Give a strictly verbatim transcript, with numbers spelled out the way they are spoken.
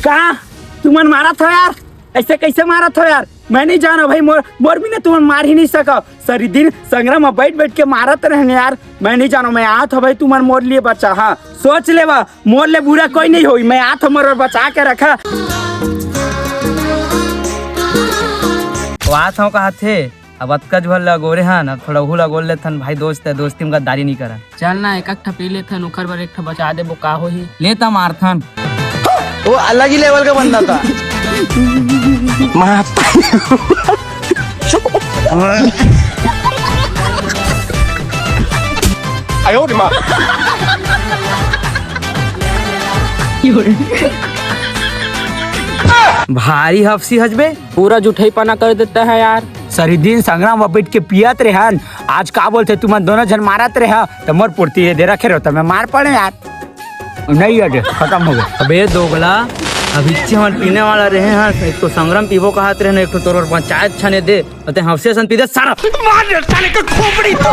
का तुमन मारत हो यार? ऐसे कैसे मारत हो यार? मैं नहीं जानो भाई, मोर मोर बिना तुमन मार ही नहीं सको। सरी दिन संगरा में बैठ बैठ के मारत रहने यार। मैं नहीं जानो, मैं आत हो भाई, तुमन मोर लिए बचा। हाँ, सोच लेवा, मोर ले बुरा कोई नहीं होई। मैं आत हो, मोर बचा के रखा। बात हो कहा थे, अब अतका झोल लगोरे हन, अब थोड़ा उहू लगोर लेथन भाई, दोस्त है, दोस्ती में गद्दारी नहीं करन। चल ना, एक एक ठा पी लेथन, ओकर बर एक ठा बचा देबो, का होही? ले त मारथन। वो अलग ही लेवल का बंदा था। मारता। भारी हफसी हजबे। पूरा जुठई पना कर देता है यार। सरी दिन संगरा में बैठ के पियत रेहन, आज का बोलते तुमन दोनों झन मारत रेहा, त मोर पुरती ये दे रखे रहो, त मैं मार पड़े यार। नहीं अडे, खत्म हो गया। अबे दोगला, अभी हमन पीने वाला रहे हैं, एक तो संगरा में पीबो कहत रहे ना, एक तो तोर पंचायत छने दे, ते हफसी सन पी दे सारा। मार दे साले के खोपड़ी तो।